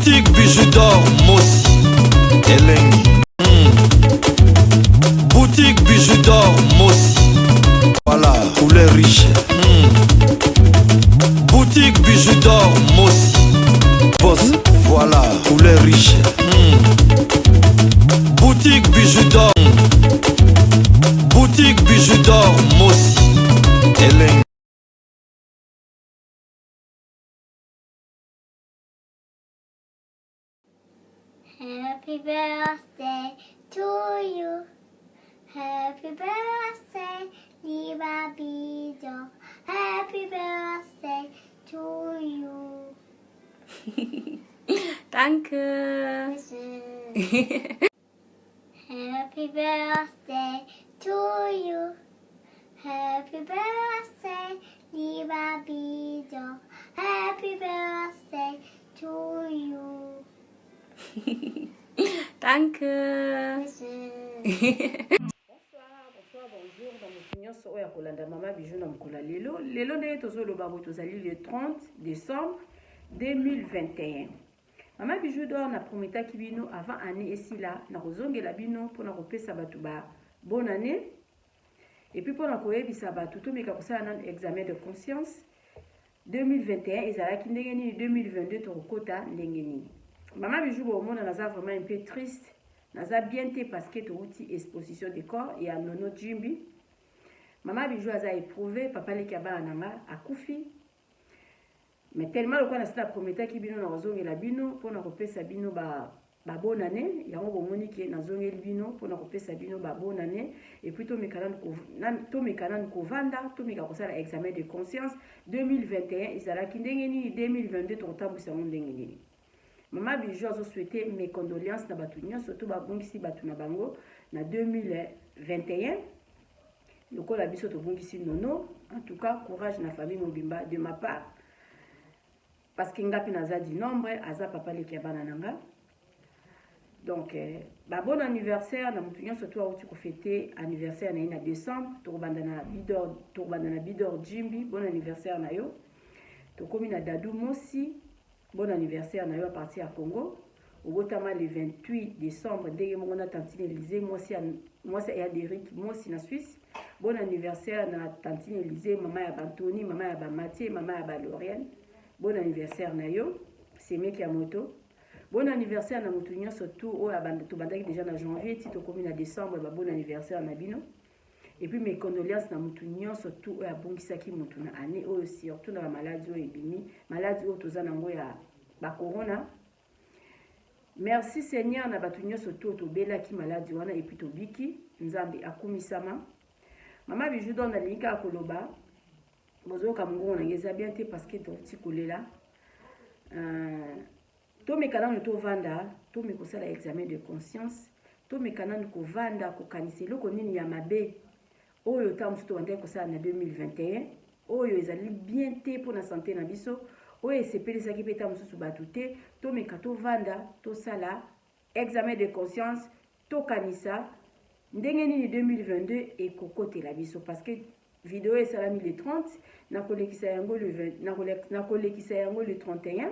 Boutique Bijou d'or Mosi Elengi. Boutique Bijou d'or Mosi. Voilà, couleur riche. Boutique Bijou d'or Mosi. Boss, voilà, couleur riche. Boutique Bijou d'or. Boutique Bijou d'or Mosi. Elengi. Happy birthday to you. Happy birthday, lieber Bido. Happy birthday to you. Danke. Happy birthday to you. Happy birthday, lieber Bido. Happy birthday to you. Danke. Bonsoir, bonsoir, bonjour na moto nyonso oyo akolanda mama Bijou na mokolo ya lelo. Lelo ndenge tozoloba boye, tozali le 30 décembre 2021. Mama Bijou d'or na prometaki bino avant année esila na kozongela bino mpona kopesa bato ba bonne année et puis mpona koyebisa bato tomeka kosala nanu examen de conscience. 2021 ezalaki ndenge nini, 2022 tokokota ndenge nini? Mama Bijou, bomona naza vraiment un peu triste, naza bien te parce que touti exposition de corps ya Nono Jimbi. Mama Bijou aza éprouvé, papa leki ya bana na nga akufi. Mais tellement lokola nasi na prometaki bino na kozongela bino mpona kopesa bino ba babonne année, yango bomoni ke nazongeli bino mpona kopesa bino babonne année. Et puis tomeka nanu kovanda, tomeka kosala examen de conscience. 2021 ezalaki ndenge nini? 2022 tokotambwisa yango ndenge nini? Mama Bijou azosouhaite mes condoléances na bato nyonso to babungisi bato na bango na 2021 lokola biso tobungisi Nono. En tout cas, courage na famille mobimba de ma part, parce que nga mpe naza du nombre, aza papa leki ya bana na nga. Donc ba bon anniversaire na motu nyonso to auti kofete anniversaire na ye na décembre. Tokobanda na Bidor, tokobanda na Bidor Jimbi, bon anniversaire na yo. Tokomi na Dadu Mosi, bon anniversaire na yo à partir ya Congo, obotama le 28 décembre ndenge moko na tantine Elise, mwasi ya Derik Mosi na Suisse. Bon anniversaire na tantine Elise, mama ya Bantoni, mama ya Bamathieu, mama ya Baloriane, bon anniversaire na yo, semeki ya moto. Bon anniversaire na motu nyonso tu oyo tobandaki déjà na janvier ti tokomi na décembre, ba bon anniversaire na bino. Et puis mes condoléances na motu nyonso tu oyo abungisaki motu na année oyo, surtout na bamaladi oyo ebimi, maladi oyo toza nango ya bacorona. Merci Seigneur na bato nyonso tu oyo tobelaki maladi wana et puis tobiki, Nzambe akumisama. Mama Bijou donc nalingi kaka koloba, bozoyoka mongongo na ngai eza bien te parce que touti kolela. Tomeka nanu tovanda, tomeka kosala examen de conscience, tomeka nanu kovanda kokanisa eloko nini ya mabe oyo ntango mosusu tobandaki kosala na 2021 oyo ezali bien te mpona santé na biso, oyo esepelisaki mpe ntango mosusu bato te. Tomeka tovanda, tosala examen de conscience, tokanisa ndenge nini 2022 ekokotela biso, parce que video esalami le 30, nakolekisa yango le 20, nakolekisa yango le 31.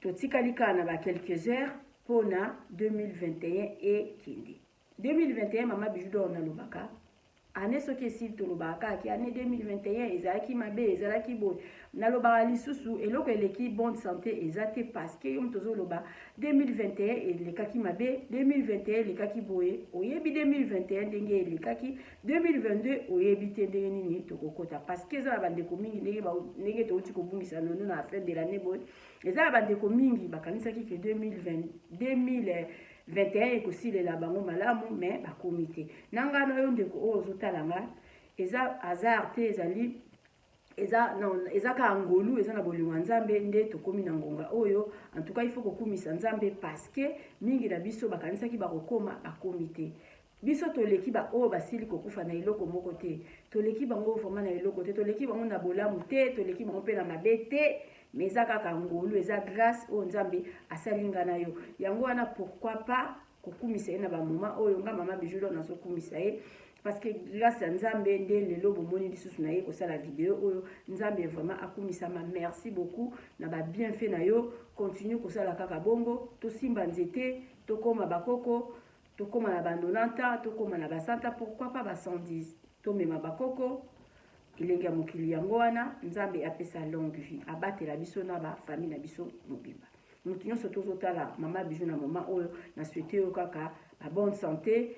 Totikali kaka na ba quelques heures mpona 2021 ekende. 2021, mama Bijou d'or nalobaka, année soki esili tolobaka kaka ki année 2021 ezalaki mabe, ezalaki boye. Nalobaka lisusu, eloko eleki bonne santé eza te, parce que yo moto ozoloba 2021 elekaki mabe, 2021 elekaki boye, oyebi 2021 ndenge elekaki, 2022 oyebi te ndenge nini tokokota, parce que eza na bandeko mingi, ndenge touti kobungisa Nono na fin de l'année boye, eza na bandeko mingi bakanisaki ke 2020, 2021 ekosilela bango malamu, mais bakomi te. Na ngai na yo ndeko oyo ozotala nga, eza hasard te, ezali eza non, eza kaka ngolu, eza na bolingo ya Nzambe nde tokómi na ngonga oyo. En tout cas, il faut kokumisa Nzambe, parce que mingi na biso bakanisaki bakokóma, bakomi te. Biso toleki baoyo basili kokufa na eloko moko te, toleki bango vraiment na eloko te, toleki bango na bolamu te, toleki bango mpe na mabe te, mais eza kaka ngolu, eza grâce oyo Nzambe asali nga na yo. Yango wana, pourquoi pas kokumisa ye na bamoma oyo? Nga mama Bijou nazokumisa ye. Parce que grâce ya Nzambe nde lelo bomoni lisusu na ye kosala video oyo. Nzambe vraiment akumisama. Merci beaucoup na ba bienfait na yo. Continue kosala kaka bongo. Tosimba nzete, tokoma bakoko, tokoma na ba 90 ans, tokoma na ba 100 ans, pourquoi pas ba 110. Tomema bakoko elenge ya mokili yango wana. Nzambe apesa longue vie, abatela biso na ba famille na biso mobimba. Moto nyonso tozotala Mama Bijou na moment oyo, na souhaite yo kaka ba bonne santé.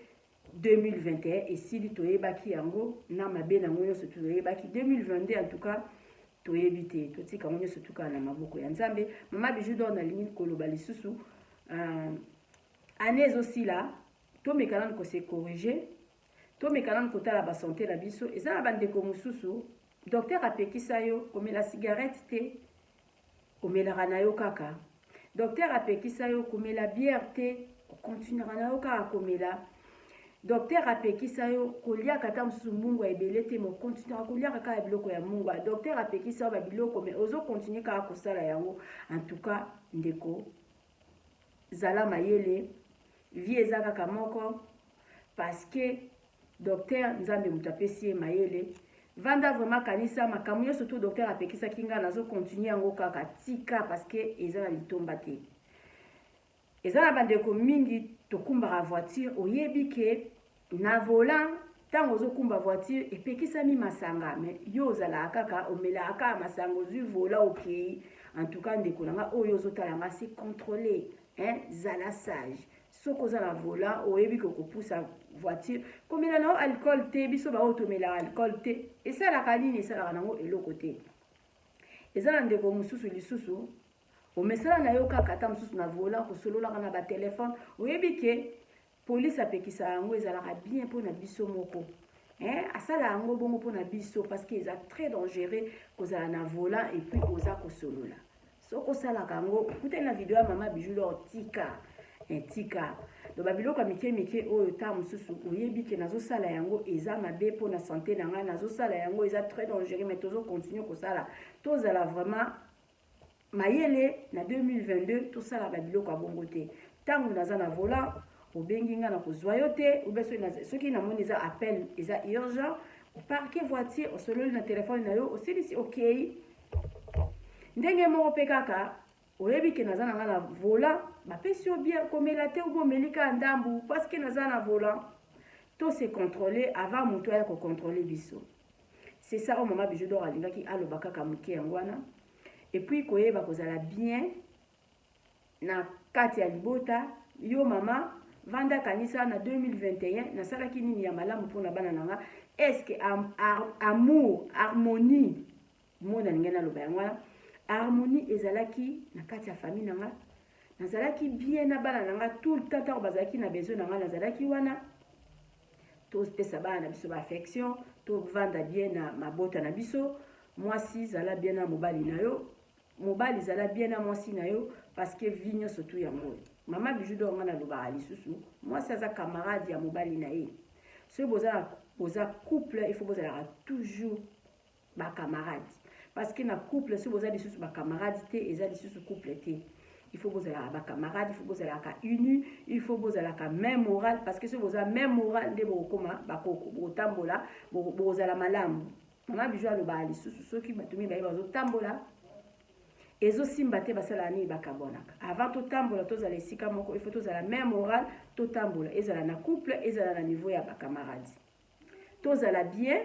2021 esili, toyebaki yango na mabe nango nyonso, toyebaki. 2022 en tout cas toyebi te, totika yango nyonso tukala na maboko ya Nzambe. Mama Bijou d'Or nalingi koloba lisusu, année ezosila, tomeka nanu kose corriger, tomeka nanu kotala basanté na biso. Eza na bandeko mosusu, docteur apekisa yo komela cigarette te, omelaka na yo kaka. Docteur apekisa yo komela bière te, okontinuaka na yo kaka komela. Docteur apekisa yo koliaka ata mosusu mungwa ebele te, mais okontinuaka koliaka kaka biloko ya mungwa. Docteur apekisa yo babiloko, mais ozokontinue kaka kosala yango. En tout cas ndeko, zala mayele, vie eza kaka moko. Parce que docteur, Nzambe moto apesi ye mayele. Vanda vraiment, kanisa makambo nyonso to docteur apekisaki ngai, nazokontinue yango kaka. Tika, parce que eza na litomba te. Eza na bandeko mingi tokumbaka voiture, oyebi ke na volant, ntango ozokumba voiture, epekisami masanga, mais yo ozalaka kaka, omelaka kaka masanga, ozwi volant, okei. En tout cas ndeko na nga oyo ozotala nga, c'est contrôlé, hein? Zala sage. Soki oza na volant, oyebi ke kopusa voiture, komela na yo alcool te. Biso baoyo tomelaka alcool te, esalaka nini? Esalaka nango eloko te. Eza na ndeko mosusu lisusu, omesala na yo kaka ata mosusu na volant kosololaka na batelefone, oyebi ke polise apekisa yango. Ezalaka bien mpona biso moko, hein? Asala yango bongo mpona biso, parce que eza très dangereux kozala na volant et puis oza kosolola. Soki osalaka yango, okutani na video ya Mama Bijou d'Or, tika, tika. Donc babiloko ya mike mike oyo, ta mosusu oyebi ke nazosala yango, eza mabe mpona santé na ngai, nazosala yango, eza très dangereux, mais tozocontinue kosala. Tozala vraiment mayele na 2022, tosala babiloko ya bongo te. Ntango naza na volant, obengi nga, na kozwa yo te. Ube soki namoni eza appel, eza urgent, oparke voiture, osololi na telefone na yo, osilisi, okei. Ndenge moko mpe kaka oyebi ke naza na nga na volant, bapesi yo bien komela te, obo omeli kaka ndambu, parce que naza na volant. To se contrôler avant moto aya kocontrôler biso. C'est ça oyo Mama Bijou d'Or alingaki aloba kaka moke, yango wana. Et puis koyeba kozala bien na kati ya libota. Yo mama, vanda, kanisa na 2021 nasalaki nini ya malamu mpona bana na nga? Est ce que am, amour, harmonie, mo nalingi naloba yango wana, harmonie ezalaki na kati ya famille na nga? Nazalaki bien na bana na nga tout le temps? Ntango bazalaki na besoin na nga, nazalaki wana? Topesa bana na biso baaffection, tovanda bien na mabota na biso. Mwasi, zala bien na mobali na yo. Mobali, zala bien na mwasi na yo, parce que vie nyonso tu yango oyo. Mama Bijou d'Or nga nalobaka lisusu, mwasi aza camarade ya mobali na ye. Soki boza couple, il faut bozalaka toujours bacamarade, parce que na couple, soki boza lisusu bacamarade te, eza lisusu couple te. Il faut bozalaka bacamarade, il faut bozalaka uni, il faut bozalaka même moral, parce que soki boza même moral nde bokokoma bakoko, bokotambola, bokozala malamu. Mama Bijou alobaka lisusu, soki bato mibale bazotambola, ezosimba te, basalaka nini? Bakabwanaka. Avant totambola, tozala esika moko, il faut tozala même moral, totambola, ezala na couple, ezala na niveau ya bacamarade. Tozala bien,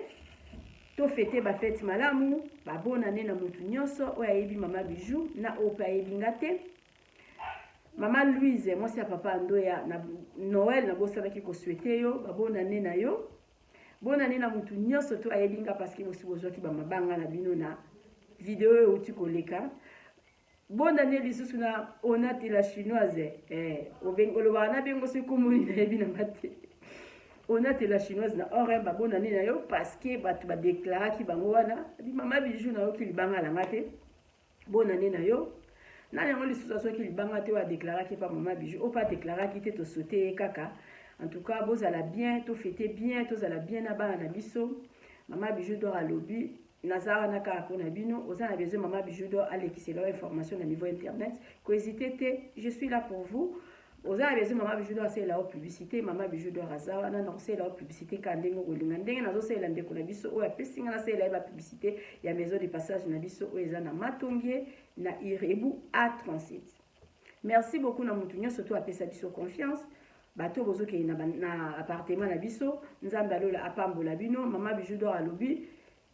tofete bafete malamu, babonane na motu nyonso oyo ayebi Mama Bijou na oyo mpe ayebi nga te. Mama Louise, mwasi ya papa Andoya, na Noël nabosanaki kosouhaiter yo babonane na yo. Bonane na motu nyonso to ayebi nga, parce que bosi bozwaki bamabanga na bino na video oyo euti koleka. Bonane lisusu na Onate la Chinoise, eh, olobaka na bengo soki komoni, nayebi nanga te. Onate la Chinoise na orem, babonane na yo, parce que bato badeklaraki bango wana, Mama Bijou nayoki libanga na nga te. Bonane na yo. Nani yango lisusu azwaki libanga te, oyo adeklaraki pa Mama Bijou, oyo mpe adeklaraki te, tosote ye kaka. En tout cas bozala bien, tofete bien, tozala bien na bana na biso. Mama Bijou d'Or alobi naza wana kaka mpona bino. Oza na besoin Mama Bijou d'Or alekisela yo information na niveau internet, kohésite te, je suis là pour vous. Oza na besoin Mama Bijou d'Or asalela yo publicité, Mama Bijou d'Or aza wana na kosalela yo publicité kaka ndenge okolinga. Ndenge nazosalela ndeko na biso oyo apesi nga nasalela ye ba publicité ya maison de passage na biso oyo eza na Matonge na Irebu A37. Merci beaucoup na mutu nyonso to apesa biso confiance. Bato bozokende na appartement na biso, Nzambe alola apambola bino. Mama Bijou d'Or alobi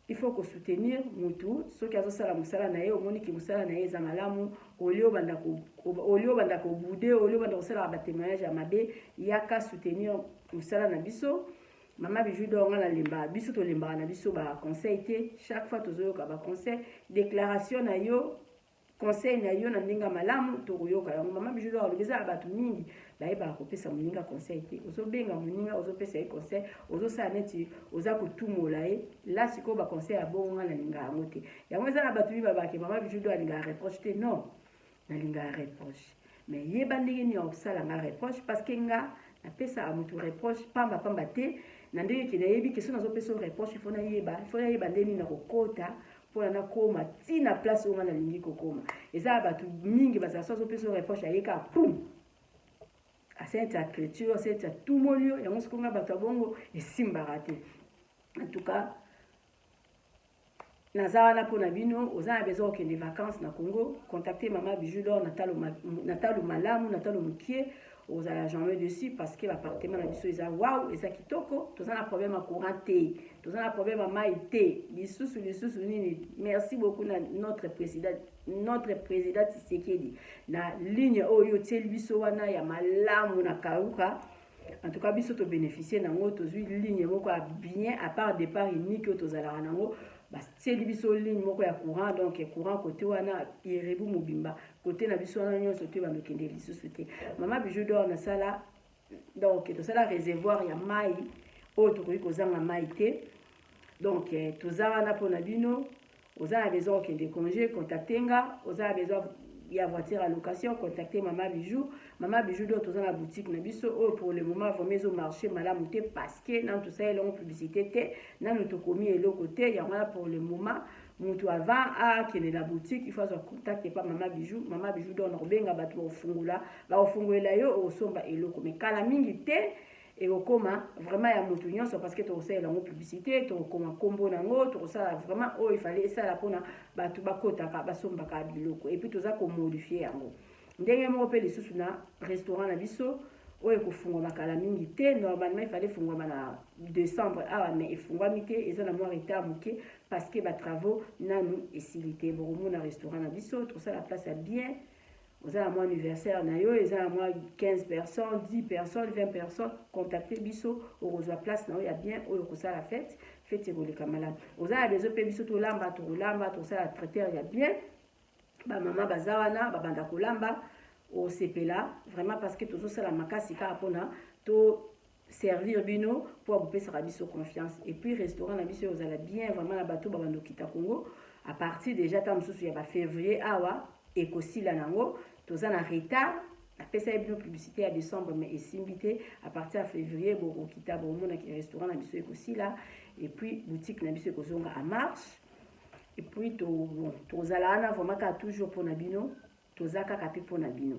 il faut ko soutenir mutu soki azosala mosala na ye, omoni ki mosala na ye eza malamu, olie obanda kobude, olie obanda kosalaka ba témoignage ya mabe, yaka soutenir mosala na biso. Mama Bijou d'Or, nga nalemba, biso tolembaka na biso ba conseil te, chaque fois tozoyoka ba conseil, déclaration na yo, conseil na yo na ndenge ya malamu tokoyoka yango. Mama Bijou d'Or alobi eza na bato mingi bayebaka kopesa moninga conseil te. Ozobenga moninga, ozopesa ye conseil, ozosala neti oza kotumola ye. La sikoyo ba conseil ya bongo nga nalinga yango te. Yango eza na bato mingi babake Mama Bijou d'Or alingaka reproche te. Non, nalingaka reproche, mais yeba ndenge nini akosala nga reproche, parce que nga napesaka motu reproche pamba pamba te. Na ndenge ke nayebi ke so nazopesa reproche, il faut nayeba, il faut nayeba ndenge nini nakokota mpona nakóma ntina place oyo nga nalingi kokóma. Eza ya bato mingi bazala so azopesa yo reproche, ayeka pum, asali ti acriture, asali ti atumoli yo. Yango sikoyo nga bato ya bongo esimbaka te. En tout cas naza wana mpona bino. Oza na besoin okende vacances na Congo, contacte Mama Bijou d'Or na talo malamu, na talo mokie, ozala jamais dessus, parce que baappartement na biso eza wow, eza kitoko. Toza na problème ya courant te, toza na problème ya mai te, lisusu lisusu nini. Merci beaucoup na notre président Tshisekedi na ligne oyo otieli biso wana ya malamu na Kauka. En tout cas biso tobénéficie nango, tozwi ligne moko ya bien, à part départ unique oyo tozalaka nango, batieli biso ligne moko ya courant. Donc courant côté wana, Irebu mobimba, côté na biso wana nyonso to ebanda okende lisusu te. Mama Bijou d'Or nasala, donc tosala réservoir ya mai oyo tokoki kozanga mai te. Donc toza wana mpona bino. Oza na besoin okende congé, contacte nga. Oza na besoin ya voiture à location, contacte Mama Bijou, Mama Bijou d'Or. Toza na boutique na biso oyo pour le moment vraiment ezomarche malamu te, parce que nanu tosala elongo publicité te, nanu tokomi eloko te. Yango wana pour le moment moto avant akende na boutique, il faut azwa contact epa Mama Bijou, Mama Bijou d'Or. Na kobenga bato bakofungola, bakofungolela yo, okosomba eloko. Mais kala mingi te ekokóma vraiment ya motu nyonso, parce que tokosalela yango publicité, tokokoma nkombo nango, tokosala vraiment oyo efale esala mpona bato bakotaka, basombaka biloko. Et puis toza komodifie yango ndenge moko mpe lisusu na restaurant na biso oyo ekofungwama kala mingi te. Normalement efale efungwama na décembre awa, mais efungwami te, eza na mwa retard moke parce que batravaux nanu esili te. Bokomona restaurant na biso, tosala place ya bien. Oza na mwa anniversaire na yo, eza na mwa 15 personnes, 10 personnes, 20 personnes, contacte biso, okozwa place na yo ya bien oyo okosala fête, fête ekoleka malamu. Oza na besoin mpe biso tolamba, tokolamba, tosala traiteur ya bien, bamama baza wana babanda kolamba, osepela vraiment, parce que tozosala makasi kaka mpona to servir bino mpo bopesaka biso confiance. Et puis restaurant na biso ozala bien vraiment na bato babanda okita Congo à partir déjà ta mosusu ya bafévrier awa ekosila nango. Toza na retard, napesa ye bino publicité ya décembre, mais esimbi te. À partir ya février bokokita, bomonaki restaurant na biso ekosila, et puis boutique na biso ekozonga en marche. Et puis to, bon, tozala wana vraiment kaka toujours mpona bino, toza kaka mpe mpona bino.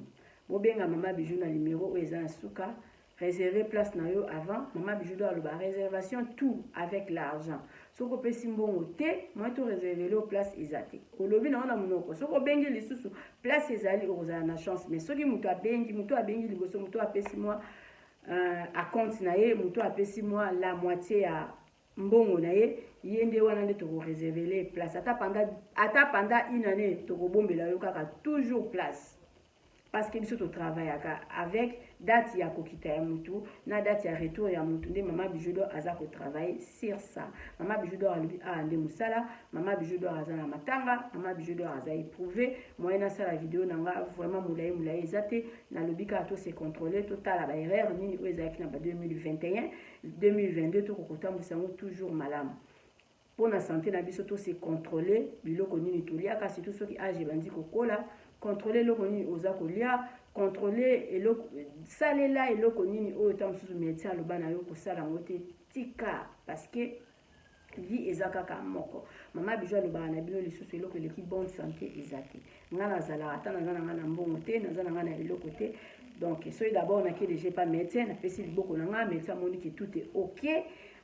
Bobenga Mama Bijou na numéro oyo eza na suka, réserver place na yo avant. Mama Bijou do aloba réservation tout avec l'argent. Soki opesi mbongo te, moi to réserve yo place eza te. Olobi nango na monoko, soki obengi lisusu place ezali, okozala na chance. Mais soki moto abengi, moto abengi liboso, moto apesi mwa acompte na ye, moto apesi mwa la moitié ya mbongo na ye, ye nde wana nde tokoreservele place. Ata pendant une année, tokobombela yo kaka toujours place, parce que biso totravaillaka avec date ya kokita ya mutu na date ya retour ya mutu. Nde Mama Bijou d'Or aza kotravaille sur ça. Mama Bijou d'Or alobi awa nde mosala. Mama Bijou d'Or aza na matanga, Mama Bijou d'Or aza éprouvé. Moyen nasala video na nga vraiment molai molai eza te. Nalobi kaka tose contrôler, totala baerreur nini oyo ezalaki na ba 2021, 2022, tokokotambwisa yango toujours malamu mpona santé na biso. Tose contrôler biloko nini toliaka, surtout soki age ebandi kokola. Contrôle eloko nini oza kolia, contrôle eloko, salela eloko nini oyo ta mosusu médecin aloba na yo kosala yango te, tika, parce que vie eza kaka moko. Mama Bijou alobaka na bino lisusu, eloko eleki bonne santé eza te. Ngai nazalaka, ata naza na ngai na mbongo te, naza na ngai na eloko te. Donc soki d'abord nake deja epa médecin, napesi liboko na nga, médecin amoni ke tout est ok.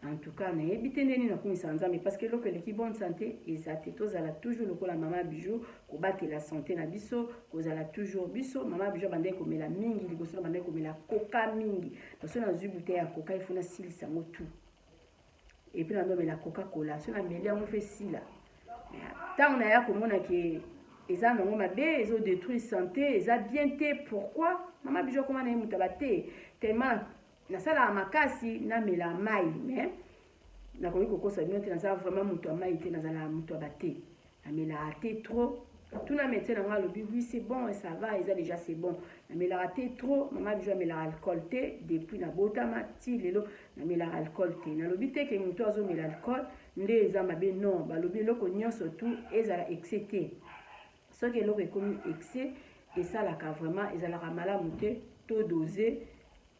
En tout cas, nayebi te ndeni nakumisa Nzambe, parce que eloko eleki bonne santé eza te. Tozala toujours lokola Mama Bijou, kobatela santé na biso, kozala toujours biso. Mama Bijou abandaki komela mingi liboso, na bandaki komela Coca mingi. So nazwi bouteille ya Coca, il faut nasilisa yango tout. Et puis nandomela Coca Cola, so nameli yango fe esila. Ntango naya komona ke eza nango mabe, ezodétruire santé, eza bien te. Pourquoi Mama Bijou akoma na ye moto aba te? Tellement nasalaka makasi namela mai, mais nakoki kokosa bino te, naza vraiment moto ya mai te, nazalaka moto ya ba thé, namelaka te trop. Tuna médecin na nga, alobi: "Oui, c'est bon, ça va, eza déjà, c'est bon." Namelaka te trop. Mama Bijou amelaka alcool te. Depuis nabotama ti lelo, namelaka alcool te. Nalobi te ke moto azomela alcool nde eza mabe, non. Balobi eloko nyonso tu ezala excès te. Soki eloko ekomi excès, esalaka vraiment, ezalaka malamu te. To dose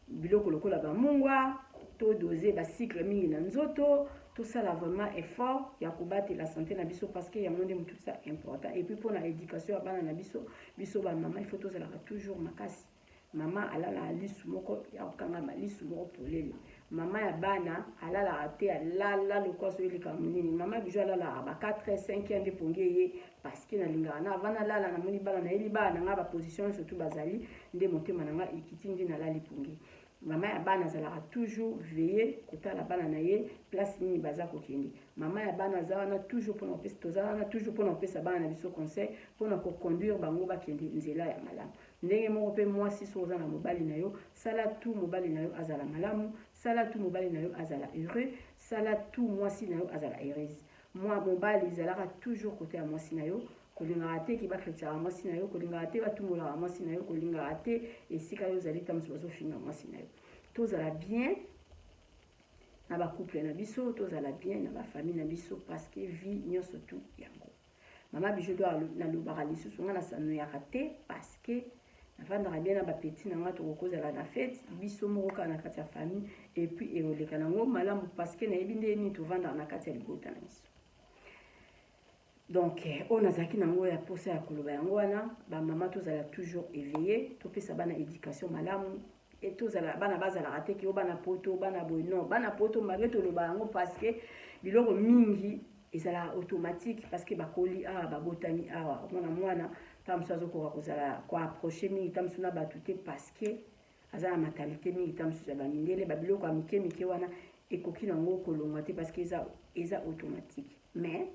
biloko lokola bamungwa, to dose basucre mingi na nzoto. Tosala vraiment effort ya kobatela santé na biso, parce que yango nde motu eza important. Et puis mpona éducation ya bana na biso, biso bamama, il faut tozalaka toujours makasi. Mama alalaka lisu moko ya kokangama, lisu moko polele. Mama ya bana alalaka te, alala lokola soki likambo nini. Mama Bijou alalaka ba 4 heures, 5 heures nde pongi eye, parce que nalingaka na avant nalala, namoni bana, nayebi bana na nga baposition surtout bazali, nde motema na nga ekiti, nde nalali pongi. Mama ya bana azalaka toujours veille kotala bana na ye, place nini baza kokende. Mama ya bana aza wana toujours mpona kopesa, toza wana toujours mpona kopesa bana na biso conseil, mpona koconduire bango bakende nzela ya malamu. Ndenge moko mpe mwasi, soki oza na mobali na yo, sala tout mobali na yo azala malamu, sala tout mobali na yo azala heureux, sala tout mwasi na yo azala heureuse. Mwa mobali, ezalaka toujours côté ya mwasi na yo. Kolingaka te ki bacritiquaka mwasi na yo, kolingaka te batumbolaka mwasi na yo, kolingaka te esika yo ozali ta mosu bazofinga mwasi na yo. Tozala bien na bacouple na biso, tozala bien na bafamille na biso, parce que vie nyonso tu yango. Mama Bijou do, nalobaka lisusu, nga nasanoyaka te, parce que navandaka bien na bapetits na nga. Tokokozala na fête biso moko kaka na kati ya famille, et puis ekoleka nango malamu, parce que nayebi nde nini tovandaka na kati ya libota na biso. Donc oyo nazalaki nango ya posa ya koloba yango wana. Bamama, tozala toujours éveillé, topesa bana éducation malamu. E tozala, bana bazalaka te ke o bana Poto, bana boye, non. Bana Poto, malgré toloba yango, parce que biloko mingi ezalaka automatique, parce que bakoli awa, babotami awa. Omona mwana ntango mosusu azokoka kozala koapproche mingi ntango mosusu na bato te, parce que aza na mentalité mingi ntango mosusu ya bamindele. Babiloko ya mike mike wana ekoki nango kolongwa te, parce que eza automatique. Mais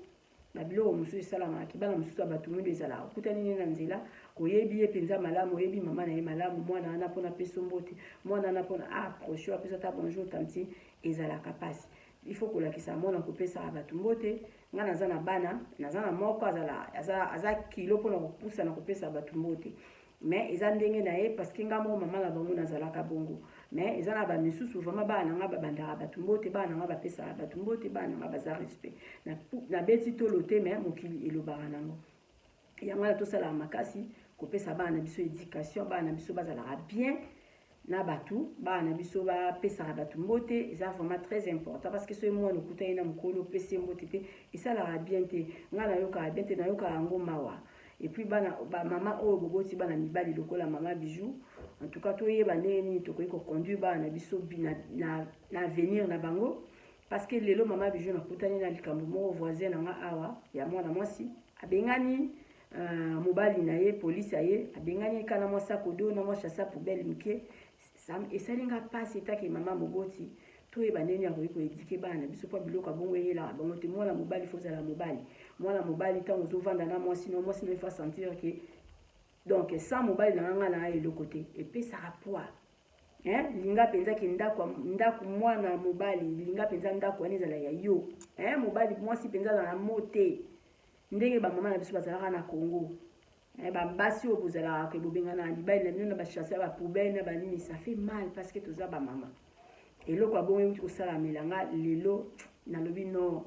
babiloko mosusu esalamaka, bana mosusu ya bato mwindo, ezalaka okutani nde na nzela, koyebi ye mpenza malamu, oyebi mama na ye malamu, mwana wana mpona apesa mbote, mwana wana mpona approche, apesa ata bonjour tanti, ezalaka mpasi. Il faut kolakisa mwana kopesaka bato mbote. Nga naza na bana, naza na moko azala aza kilo mpona kopusa na kopesa bato mbote, mais eza ndenge na ye, parce que nga moko mama na bango nazalaka bongo. Mais eza na bamisusu vraiment, bana na nga babandaka bato mbote, bana na nga bapesaka bato mbote, bana na nga baza respect. Nabeti tolo te, mais mokili elobaka nango yango wana. Tosalaka makasi kopesa bana na biso éducation, bana na biso bazalaka bien na bato, bana na biso bapesaka bato mbote. Eza vraiment très important, parce que soki mwana okutani na mokolo, opesi ye mbote te, esalaka bien te. Ngai nayokaka bien te, nayokaka yango mawa. Et puis bana bamama oyo boboti bana mibali lokola Mama Bijou, en tout cas toyeba ndenge nini tokoki koconduire bana na biso na avenir na bango. Parce que lelo Mama Bijou nakutani na likambo moko, voisin na nga awa ya mwana mwasi abengani mobali na ye, polisi aye, abengani ye kaka na mwa sac à dos na mwa sachet poubelle moke. Esali nga mpasi. Etake mama moboti, toyeba ndenge akoki koéduquer bana na biso mpo biloko ya bongo eyelaka bango te. Mwana mobali, faut ozala mobali. Mwana mobali, ntango ozovanda na mwasi na mwasi na, il faut sentir ke donc sans mobali na nga na eloko te. Epesaka poids, hein? Linga mpenza ke ndako, ndako, mwana mobali, linga mpenza ndako wana ezala ya yo, hein? Mobali, mwasi mpenza azala na mo te, ndenge bamama na biso bazalaka na Congo. Basi oyo bozalaka ke bobengana na mibali na bino na basachets ya bapoubelle na banini, ça fait mal, parce que toza bamama. Eloko ya bongo euti kosalamela nga lelo, nalobi non,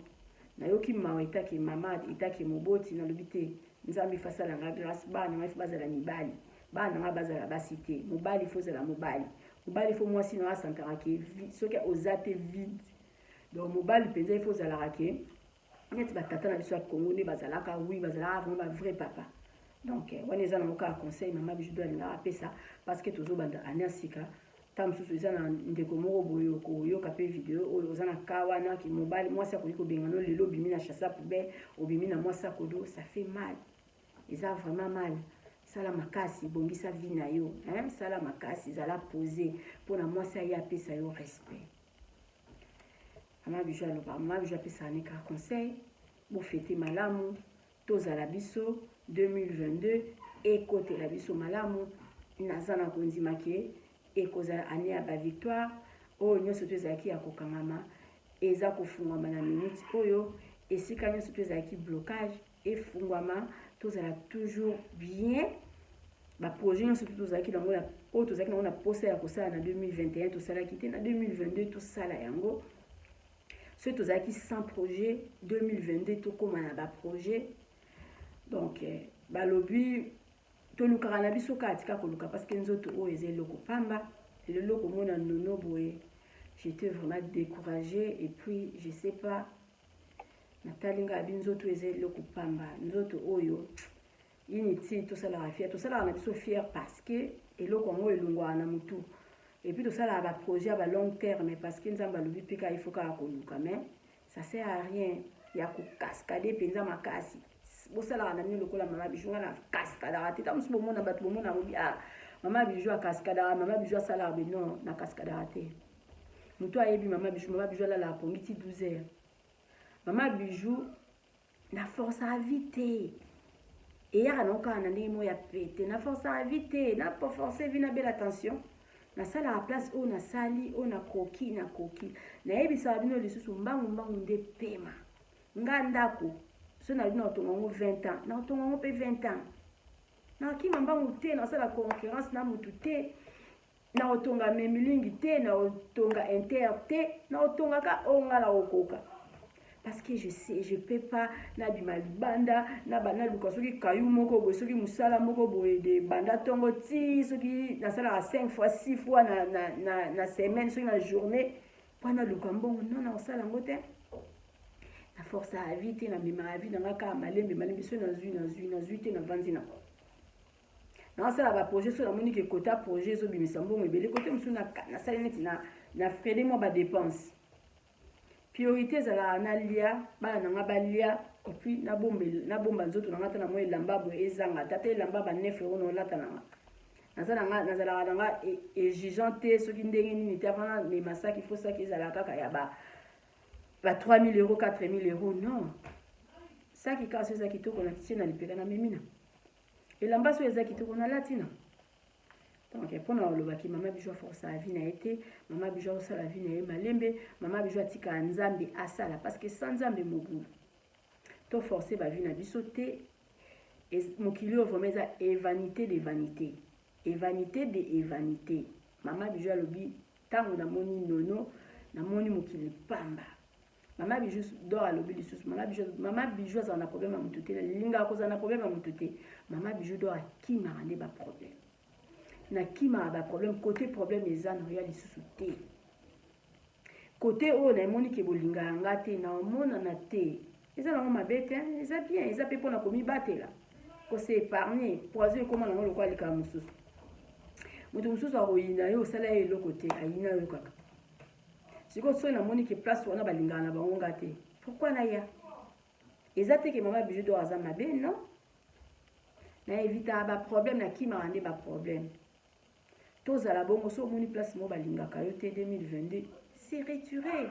nayoki mawa. Etake mama, etake moboti, nalobi te, Nzambe il faut asala nga grâce. Bana nga il faut bazala mibali, bana nga bazala basi te. Mobali, faut ozala mobali. Mobali, faut mwasi na asantaka ke soki oza te, vide. Donc mobali mpenza, il faut ozalaka ke neti batata na biso ya Congo nde bazalaka. Oui, bazalaka vraiment bavrai papa. Donc eh, wana eza nango kaka conseil mama Bijou do alingaka apesa, parce que tozobanda année ya sika. Ntango mosusu eza na ndeko moko boye okoyoka mpe video oyo, oza na ka wana ki mobali, mwasi akoki kobengana lelo, obimi na chasse à poubelle, obimi na mwasi akodo, ça fait mal, eza vraiment mal. Sala makasi, bongisa vie na yo, hein? Sala makasi, zala posé mpona mwasi aye apesa yo respect. Mama Bijou aloba, mama Bijou apesaka ne kaka conseil, bofete malamu, tozala biso 2022 ekotela biso malamu. Naza na kondima ke ekozala année ya bavictoire. Oyo nyonso to ezalaki ya kokangama eza kofungwama na minute oyo. Esika nyonso to ezalaki blocage efungwama, tozala toujours bien. Baprojet nyonso to tozalaki nango, oyo tozalaki nango na posa ya kosala na 2021, tosalaki te, na 2022 tosala yango. Soki tozalaki sans projet, 2022 tokóma na baprojet. Donc eh, balobi tolukaka na biso kaka, tika koluka, parce que nzoto oyo eza eloko pamba. Lelo komona Nono boye, j'étais vraiment découragée et puis je sais pas, natali ngai abi nzoto eza eloko pamba, nzoto oyo inutile. Tosalaka fier, tosalaka na biso fier, parce que eloko yango elongwaka na motu. Et puis tosalaka baprojet ya balong terme, parce que Nzambe alobi mpe kaka il faut kaka koluka, mais ça sert à rien ya kokaskade mpenza makasi. Bosalaka na bino lokola mama Bijou. Nga na kaskadaka te. Ntango mosusu bomona bato, bomona bobi: "Ah, mama Bijou akaskadaka, mama Bijou asalaka be." Non, nakaskadaka te. Moto ayebi mama Bijou, mama Bijou alalaka pongi ti 12 heures. Mama Bijou na forçaka vie te, eyaka nango kaka na ndenge moko ya pete. Na forçaka vie te, na force vie nabela attention. Nasalaka place oyo nasali, oyo nakoki, nakoki. Nayebisaka bino lisusu, mbangu mbangu nde pema. Nga ndako so nalobi na kotonga yango 20 ans, nakotonga yango mpe 20 ans. Nakima mbangu te, nasala concurrence na mutu te, nakotonga memilingi te, nakotonga inter te, nakotongaka oyo nga nakokoka, parce que je sais, je peux pas nabima libanda naluka soki kayu moko boye, soki mosala moko boye de banda ntongo ti soki nasalaka 5 fois, 6 fois na semaine, soki na journée, mpo naluka mbongo. Non, nakosala yango te, na force ya vie te. Namemaka vie nanga kaka malembe malembe. Soki nazwi, nazwi, nazwi te, navandi nango, naosala baprojet. So namoni ke kota projet ezobimisa mbongo ebele, kote mosusu nasali neti na freiner mwa badepense. Priorité ezalaka nalia, bana na nga balia, et puis nabomba nzoto na nga. Ata na mwa elamba boye ezanga te, ata elamba ba 9 euro na olata na nga. Nazalaka na nga exigeant te, soki ndenge nini te. Avant namema saki, fo saki ezalaka kaka ya ba 3000 euro, 4000 euro, non. Saki kaka so eza kitoko, natie na lipeka, namemi na elamba. So eza kitoko, nalati na. Donc mpona olobaki, mama Bijou aforçaka vie na ye te. Mama Bijou akosala vie na ye malembe. Mama Bijou atikaka Nzambe asala, parce que sans Nzambe, mobulu. Toforce bavie na biso te. Mokili oyo vraiment eza vanité de vanité, vanité de vanité. Mama Bijou alobi, ntango namoni Nono, namoni mokili pamba. Mama Bijou d'or alobi lisusu, mama Bijou, mama Bijou azala na problème ya motu te, nalingaka kozala na problème ya motu te. Mama Bijou d'or akimaka nde baproblème, nakimaka baproblème. Kote problème eza, na oya lisusu te. Kote oyo namoni ke bolingaka nga te, naomonana te. Eza nango mabe te, eza bien, eza mpe mpona komibatela, kose épargne. Poison ekóma nango lokola likambo mosusu. Moto mosusu akoyina yo, osala ye eloko te, ayina yo kaka. Sikoyo soki namoni ke place wana balingaka na bango nga te, pourquoi naya? Eza te ke mama Bijou d'or aza mabe, non. Na évitaka baproblème, nakimaka nde baproblème. Tozala bongo. So omoni place moko balingaka yo te, 2022 se retire.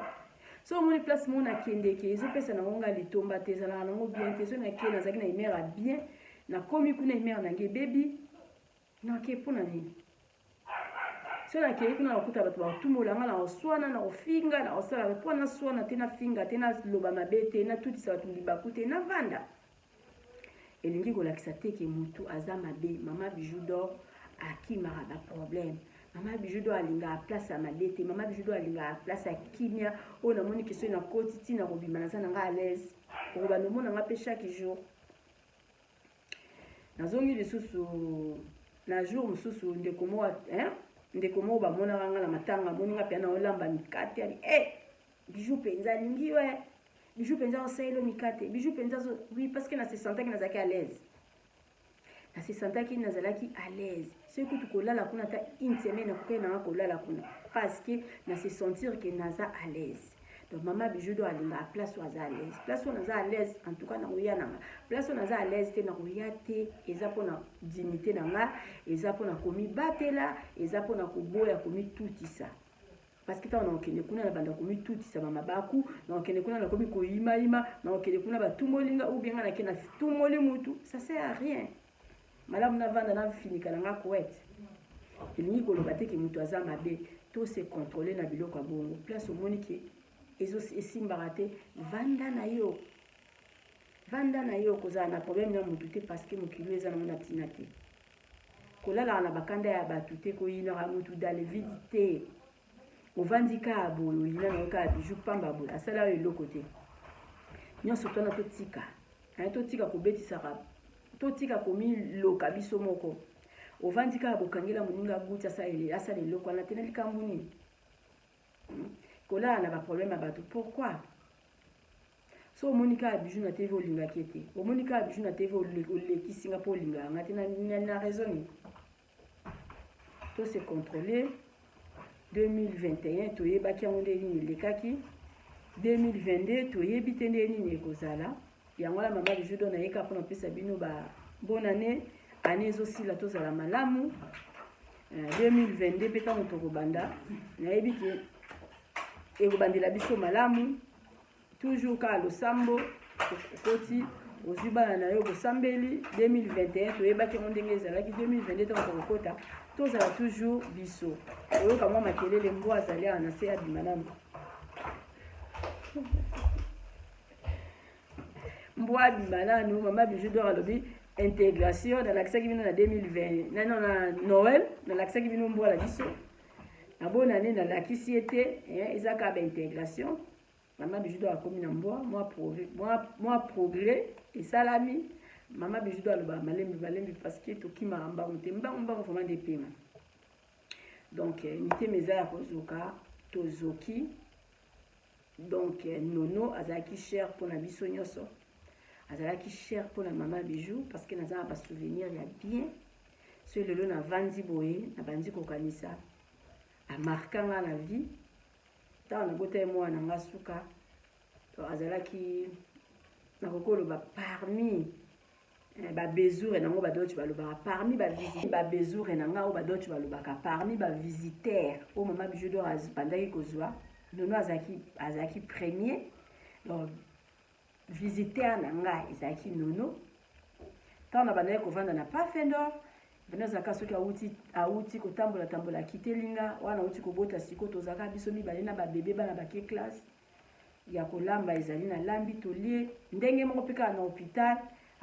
So omoni place moko nakendeke, ezopesa nango nga litomba te, ezalaka nango bien te. So nake, nazalaki na humeur ya bien, nakomi kuna, humeur nange ebebi, nake mpona nini? So nakei kuna, nakuta bato batumbola nga, na koswana, na kofinga, na kosala. Mpo naswana te, nafinga te, naloba mabe te, natutisa bato libaku te, navanda. Elingi kolakisa te ke motu aza mabe. Mama Bijou d'or akimaka baproblème. Mama Bijou d'or alingaka place ya mabe te. Mama Bijou d'or alingaka place ya kimia. Oyo namoni ke soki nakoti, ntina kobima, naza na nga à l'aise. Okobanda omona nga mpe chaque jour. Nazongi lisusu na jour mosusu, ndeko moko, hein? Ndeko moko bamonaka nga na matanga, amoni nga mpenza naolamba mikate, abi: "E Bijou mpenza alingi yo, e Bijou mpenza osaleli mikate, Bijou mpenza." Oui, parce que na se sentaki, nazalaki à l'aise. Na se sentaki nazalaki à l'aise. Soki kutu kolala kuna ata une semaine nakokaki nanga kolala kuna parce que na se sentir que naza à l'aise. Donc mama Bijou do alingaka place oyo aza à l'aise. Place oyo naza à l'aise en tout cas nakoya nanga. Place oyo naza à l'aise te nakoya te, eza mpona dignité na nga, eza mpona komibatela, eza mpona koboya komitutisa. Parce que ntango nakokende kuna nabanda komitutisa ba mabaku, nakokende kuna nakomi koyimayima, nakokende kuna batumoli nga ou bien nga nake natumoli mutu, ça sert à rien. Malamu navanda nafinika na nga couette. Elingi koloba te ke mutu aza mabe, to se contrôler na biloko ya bongo. Place omoni ke esimbaka te, vanda na yo. Vanda na yo, kozala na problème na mutu te parce que mokili eza nango na ntina te. Kolalaka na bakanda ya bato te, koyinaka mutu dans le vide te. Ovandi kaka boye, oyina na yo kaka Bijou pamba boye, asala yo eloko te. Nyonso twana totika. Hein, totika kobetisaka, totika komiloka biso moko. Ovandi kaka bokangela moninga guti asala eloko wana te na likambo nini? Kolala na ba problème ya bato, pourquoi? So omoni kaka Bijou na TV olingaki te, omoni kaka Bijou na TV olekisi nga mpo olingaka nga te, na raison nini? To se contrôler. 2021 toyebaki yango nde nini elekaki, 2022 toyebi te nde nini ekozala. Yango wana mama Bijou do nayeka mpona kopesa bino ba bonne année. Année ezosila, tozala malamu. 2022 mpe ntango tokobanda, nayebi ke ekobandela biso malamu. Toujours kaka losambo, okoti ozwi bana na yo bosambeli. 2021 toyebaki yango ndenge ezalaki, 2022 ntango tokokota tozala toujours biso. Oyoka mwa makelele, mbwa azali awa na se, abima nano mbwa abima nanu. Mama Bijou d'or alobi intégration, nalakisaki bino na 2020 nano na Noël, nalakisaki bino mbwa na biso na bonne année, nalakisi ye te, eza kaka baintégration. Mama Bijou d'or akomi na mbwa, mwa progrès esalami. Mama Bijou d'or alobaka malembe malembe parce que tokimaka mbangu te, mbangu mbangu vraiment nde pema. Donc mitema eza ya kozoka, tozoki. Donc Nono azalaki cher mpona biso nyonso, azalaki cher mpona mama Bijou parce que naza na basouvenir ya bien. So lelo navandi boye, nabandi kokanisa, amarka nga na vie. Ntango nabota ye mwana nga suka, azalaki, nakoki koloba, parmi babesoure nango baDeutsch balobaka, parmi babesoure na nga oyo baDeutsch balobaka, parmi bavisiteur oyo mama Bijou d'or abandaki kozwa, Nono azalaki premier. Donc visiteur na nga ezalaki Nono. Ntango na bandaki kovanda na Pafendorf, bino azalaka soki awuti kotambola tambola, akitelinga wana awuti kobota, sikoyo tozalaka biso mibale na babebe, bana bake classe, ya kolamba ezali na lambi, tolie ndenge moko. Mpe kaka na hôpital,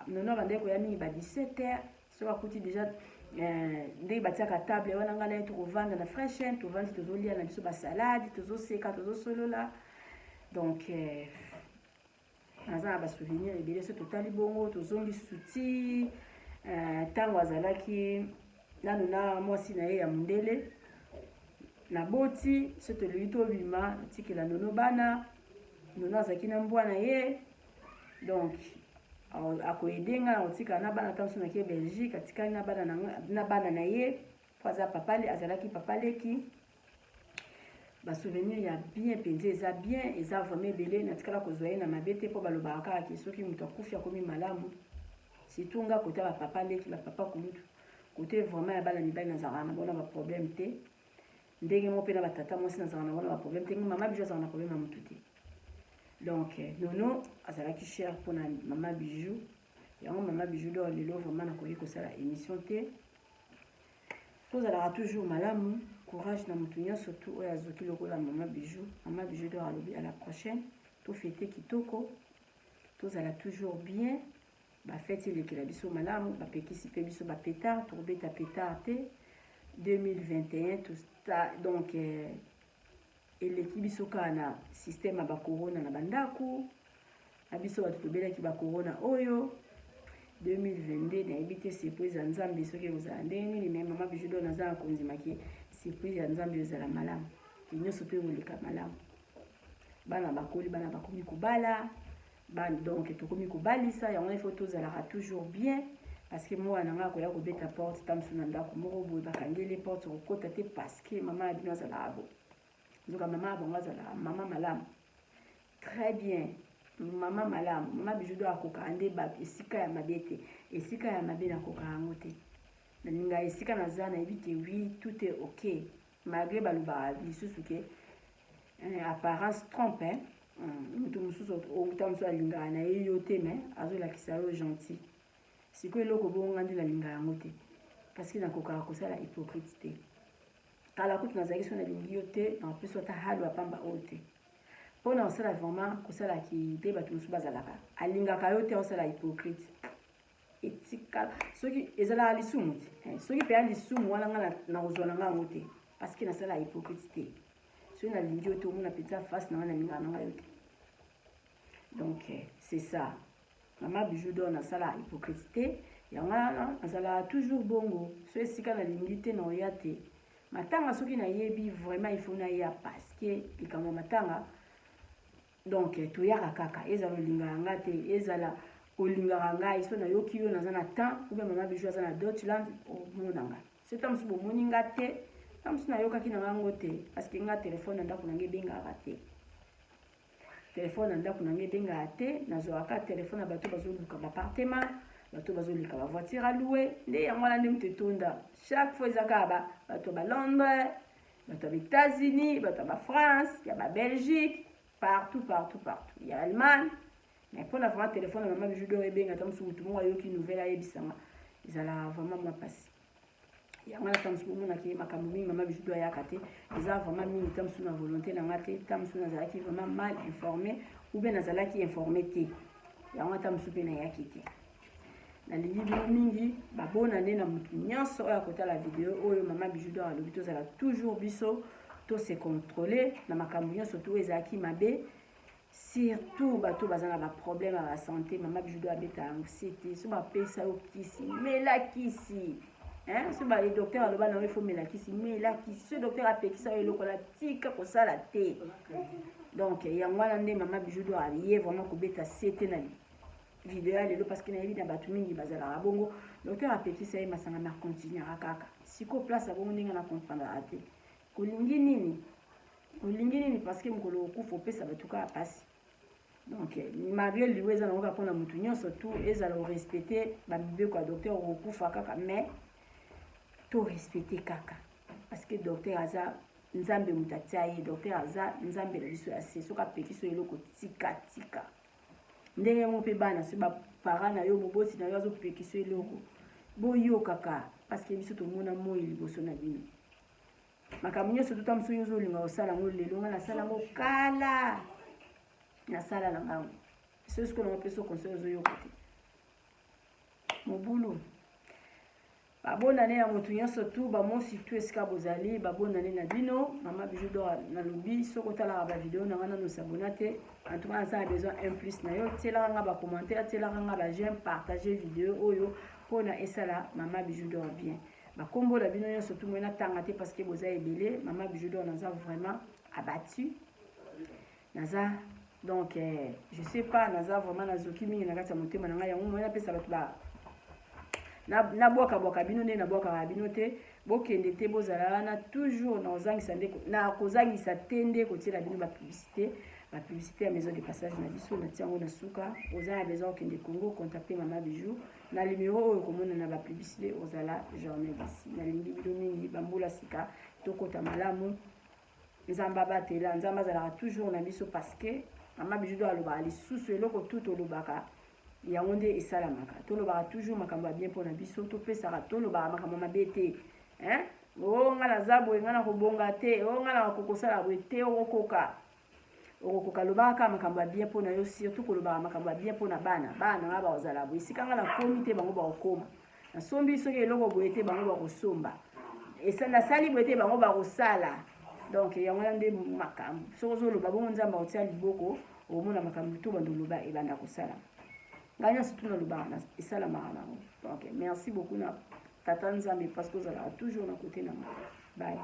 Nono abandaki koya mingi ba 17 heures. Soki akuti déjà ndenge batiaka table wana, ngai na ye tokovanda na fraîche, tovandi, tozolia na biso basalade, tozoseka, tozosolola. Donc naza na basouvenir ebele. So totali bongo, tozongi suti ntango azalaki nanu na mwasi na ye ya mondele, naboti, so tolingi tobima, natikela Nono bana. Nono azalaki na mbwa na ye, donc akoyede nga na kotikala na bana. Ntango so nake Belgique, atikali na bana na ye po aza papa, azalaki papa leki. Basouvenir ya bien mpenza eza bien, eza vraiment ebele. Natikala kozwa ye na mabe te, mpo balobaka kaka ke soki moto akufi akomi malamu. Surtout nga kote ya bapapa leki, bapapa kulutu, kote vraiment ya bana mibali, nazalaka na bona baproblème te. Ndenge moko mpe na batata mwasi, nazalaka na bona baproblème te. Mama Bijou azalaka na problème ya motu te. Donc Nono azalaki cher mpona mama Bijou. Yango mama Bijou d'or lelo vraiment nakoki kosala émission te. Tozalaka toujours malamu. Courage na motu nyonso tu oyo azoki lokola mama Bijou. Mama Bijou d'or alobi à la prochaine, tofete kitoko, tozala toujours bien, bafete elekela biso malamu. Bapekisi mpe biso bapétard, tokobeta pétard te 2021. Donc eleki biso kaka na système ya bacorona na bandako na biso, bato tobelaki bacorona oyo. 2022 nayebi te surprise ya Nzambe soki ekozala ndenge nini, mais mama Bijou d'or naza na kondimaki surprise ya Nzambe ezala malamu, ke nyonso mpe koleka malamu. Bana bakoli, bana bakomi kobala, donc tokomi kobalisa yango. Il faut tozalaka toujours bien. Parce que mwana na ngai akoya kobeta porte ta mosusu na ndako moko boye, bakangeli porte, okokota te parce que mama ya bino azalaka boye. Nzoka mama ya bango azalaka mama malamu, très bien, mama malamu. Mama Bijou do akokaka nde bato esika ya mabe te, esika ya mabe nakokaka yango te. Nalinga esika naza, nayebi ke oui, tout est ok, malgré balobaka lisusu ke apparence trompe, hein? Moto mosusu ota mosusu alingaka na ye yo te, mais azolakisa yo gentil. Sikoyo eloko bongo nga nde nalinga yango te, parce que nakokaka kosala hypocrite te. Kala kutu nazalaki, so nalingi yo te, nakopesa ata halo ya pamba oyo te, mpona kosala vraiment kosalaki nde bato mosusu bazalaka, alingaka yo te, osala hypocrite. Etikala soki ezalaka lisumu te, soki mpenza lisumu wana, nga nakozwa na nga yango te, parce que nasala hypocrite te. Soki nalingi yo te, omona mpenza face na nga, nalingaka na nga yo te. Donc c'est ça, Mama Bijou d'Or, nasala hypocrite te. Yango wana nazalaka toujours bongo. So esika nalingi te, na oya te. Matanga, soki nayebi vraiment il faut naya, parce que likambo ya matanga, donc toyaka kaka. Ezala olingaka nga te, ezala olingaka ngai, so nayoki yo naza na temps ou bien Mama Bijou aza na Deutschland, omona nga. So ta mosusu bomoni nga te, ta mosusu nayokaki na ngango te, parce que nga telefone na ndako na ngai ebengaka te. Telefone na ndako na ngai ebengaka te. Nazwaka telefone ya bato bazoluka baappartement, bato bazoleka bavoiture à louer. Nde yango wana nde moto etonda chaque fois, eza kaka bato ya baLondres, bato ya baÉtats-Unis, bato ya baFrance, ya baBelgique, partout, partout, partout, ya Allemagne. Mais mpona vraiment telefone ya Mama Bijou d'Or ebenga, ta mosusu motu moko ayoki nouvelle, ayebisanga, ezalaka vraiment mwa mpasi. Yango wana ta mosusu bomonaki makambo mingi Mama Bijou d'Or ayaka te. Eza vraiment mingi ta mosusu na volonté na nga te, ta mosusu nazalaki vraiment mal informé ou bien nazalaki informé te. Yango ata mosusu mpe nayaki te. Nalingi bino mingi, babona nde na motu nyonso oyo akotala video oyo. Mama Bijou d'Or alobi tozala toujours biso, tose contrôler na makambo nyonso to ezalaki mabe, surtout bato baza na baproblème ya basanté. Mama Bijou d'Or abeta yango sete: so bapesa yo kisi, mela kisi. So ba docteur aloba na yo ifo mela kisi, mela kisi. So docteur apekisa yo eloko na, tika kosala te. Donc yango wana nde Mama Bijou d'Or aye vraiment kobeta sete na video ya lelo, parce que nayebi na bato mingi bazalaka bongo. Docteur apekisa ye masanga, ma continuera kaka. Sikoyo place ya bongo, ndenge na comprendreka te, kolingi nini, olingi nini? Parce que mokolo okufa, opesa bato kaka mpasi. Donc malgré liwa eza nango kaka mpona motu nyonso tu, ezala orespecte bamibeko ya docteur, okokufa kaka, mais to respecte kaka, parce que docteur aza Nzambe, moto atia ye docteur aza Nzambe na biso ya se. Soki apekisi yo eloko, tika, tika. Ndenge moko mpe bana, soki baparent na yo, moboti na yo azopekisa eloko, boyokaka, parce que biso tomona moi liboso na bino. Makambo nyonso tota mosusu yo ozolinga kosala yango lelo, nga nasala yango kala, nasala na ngango. Soki sikoyo nango mpe so conseil ozoyoka te, mobulu. Babonane ya motu nyonso tu, bamosi tu esika bozali, babonane na bino. Mama Bijou d'Or nalobi, soki otalaka bavideo na nga, nano osabona te, en tout cas naza na besoin un plus na yo. Tielaka nga bacommentaire, tielaka nga baj'aime, partage video oyo mpona esala Mama Bijou d'Or bien. Bakombo na bino nyonso tu, moi natanga te parce que boza ebele. Mama Bijou d'Or naza vraiment abattu, naza donc je sais pas, naza vraiment nazoki mingi na kati ya motema na ngai. Yango moi napesa bato ba nabwakabwaka bino nde nabwakaka bino te. Bokende te, bozala wana toujours. Nakozangisa nde, nakozangisa te nde kotiela bino bapublicité, bapublicité ya maison de passage na biso. Natia yango na suka. Oza na besoin okende Congo, contacte Mama Bijou na numero oyo komona na bapublicité. Ozala jamais déçu. Nalingi bino mingi. Bambula sika, tokota malamu. Nzambe abatela, Nzambe azalaka toujours na biso, parce que Mama Bijou d'Or alobaka lisusu, eloko tu tolobaka, yango nde esalamaka. Tolobaka toujours makambo ya bien mpona biso, topesaka, tolobaka makambo mabe te, hein? O nga naza boye, nga nakobonga te, o nga nakokosala boye te. Okokoka, okokoka. Lobaka kaka makambo ya bien mpona yo, surtout kolobaka makambo ya bien mpona bana. Bana nga bakozala boye, esika nga nakomi te, bango bakokoma. Nasombi soki eloko boye te, bango bakosomba. Nasali boye te, bango bakosala. Donc yango wana nde makambo. Soki ozoloba bongo, Nzambe akotia liboko, okomona makambo to bando oloba ebanda kosala. Ngai nyonso tu nalobaka, esalamaka nango. Donc merci beaucoup na tata Nzambe, parce que ozalaka toujours na côté na nga. Bye.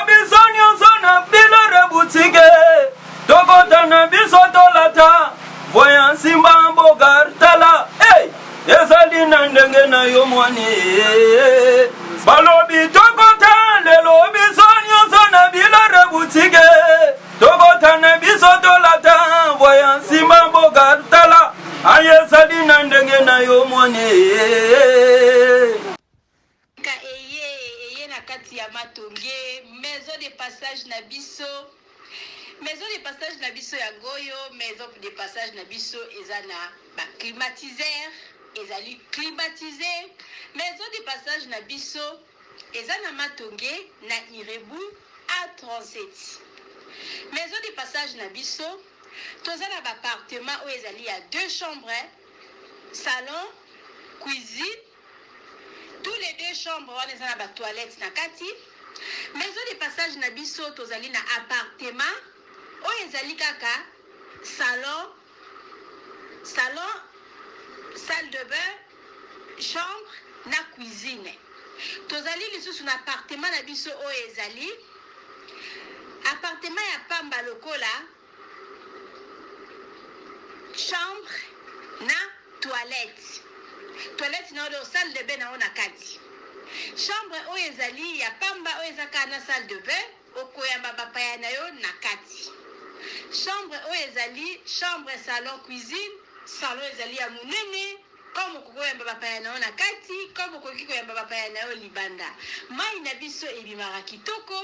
Biso nyonso na bilore butike tokota na. Simba Bogar tala hey! Ezali na ndenge na yo mwani balobi tokota lelo biso nyonso na bilore butike tokota na biso tolata voya Simba Bogar tala aye ezali na ndenge na yo mwani. Ka eye eye na kati ya matonge maison de passage na biso maison de passage na biso yango oyo maison de passage na biso eza na ba climatiseur ezali climatise maison de passage na biso eza na matonge na irebu A37 maison de passage na biso toza na ba appartement oyo ezali ya deux chambres salon cuisine. Tous les deux chambres wana eza na ba toilettes na kati. Maison de passage na biso tozali na appartement oyo ezali kaka salon, salon, salle de bain, chambre na cuisine. Tozali lisusu na appartement na biso oyo ezali appartement ya pamba lokola chambre na toilette toilette na yo salle de bain na yo na kati chambre oyo ezali ya pamba oyo eza kaka na salle de bain okoyamba bapaya na yo na kati chambre oyo ezali chambre salon cuisine salon ezali ya monene comme okoki koyamba bapaya na yo na kati comme okoki koyamba bapaya na yo libanda mai na biso ebimaka kitoko.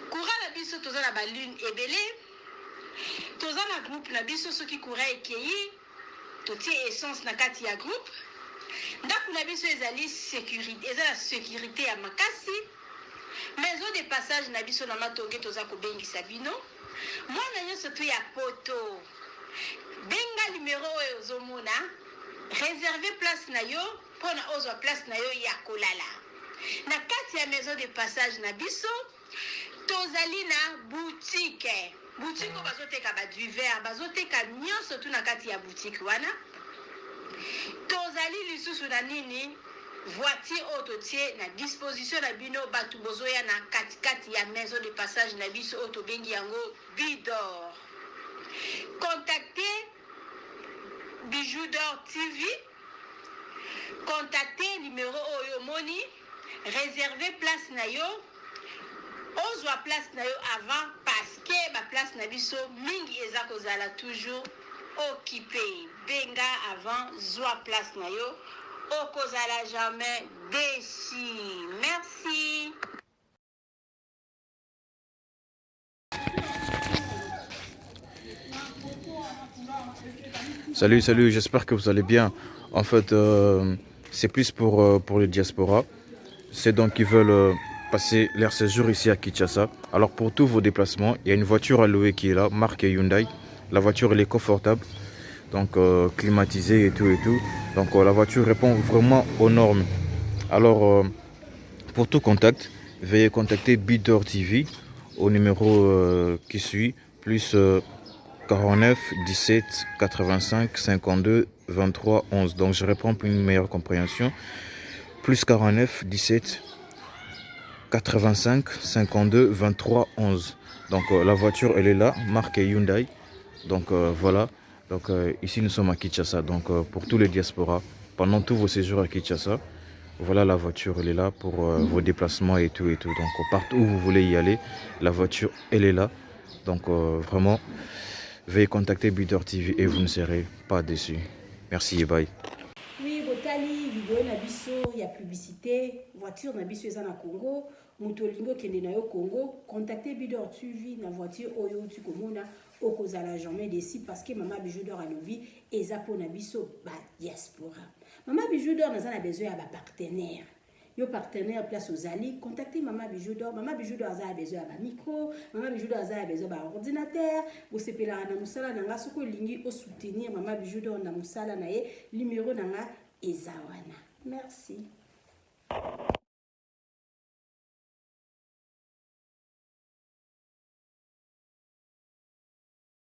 Courant na biso toza na ba lune ebele toza na groupe na biso soki courant ekeyi totie essence na kati ya groupe ndaku na biso ezali securite eza na securite ya makasi maison de passage na biso na matonge toza kobengisa bino mwana nyonso tu ya poto benga numero oyo ozomona reserve place na yo pona ozwa place na yo ya kolala na kati ya maison de passage na biso. Tozali na boutique, boutique oyo bazoteka ba divers, bazoteka nyonso tu na kati ya boutique wana. Tozali lisusu na nini? Voiture oyo totie na disposition na bino bato bozoya na katikati ya maison de passage na biso oyo tobengi yango Bidor. Contactez Bijoux d'Or TV. Contacter numero oyo omoni, reserver place na yo, ozwa place na yo avant parce que ba place na biso mingi eza kozala toujours occupe. Benga avant, zwa place na yo, okozala jamais deçu. Merci. Salut, salut, j'espère que vous allez bien. En fait, c'est plus pour les diasporas. C'est donc qui veulent passer leur séjour ici à Kinshasa. Alors pour tous vos déplacements, il y a une voiture à louer qui est là, marque Hyundai. La voiture, elle est confortable, donc climatisée et tout et tout. Donc la voiture répond vraiment aux normes. Alors pour tout contact, veuillez contacter Bidor TV au numéro qui suit, plus 49 17 85 52 23 11. Donc je reprends pour une meilleure compréhension. Plus 49 17 85 52 23 11. Donc la voiture elle est là, marque Hyundai. Donc voilà. Donc ici nous sommes à Kinshasa. Donc pour tous les diasporas, pendant tous vos séjours à Kinshasa, voilà la voiture elle est là pour vos déplacements et tout et tout. Donc partout où vous voulez y aller, la voiture elle est là. Donc vraiment, veuillez contacter Bidor TV et vous ne serez pas déçus. Merci et bye. Oui, botali vidéo na biso ya publicité, voiture na biso eza na Congo, moto olingi okende na yo Congo, contacter Bidor TV na voiture oyo uti komona, okozala jamais déçu parce que Mama Bijou d'Or alobi eza pona biso ba diaspora. Mama Bijou d'Or naza na besoin ya ba partenaire. Yo partenaire place ozali, contactez Mama Bijou d'Or. Mama Bijou d'Or aza na besoin ya ba micro, Mama Bijou d'Or aza na besoin ya ba ordinateur. Bosepelaka na mosala na nga, soki olingi o soutenir Mama Bijou d'Or na mosala na ye, numéro na nga eza wana. Merci.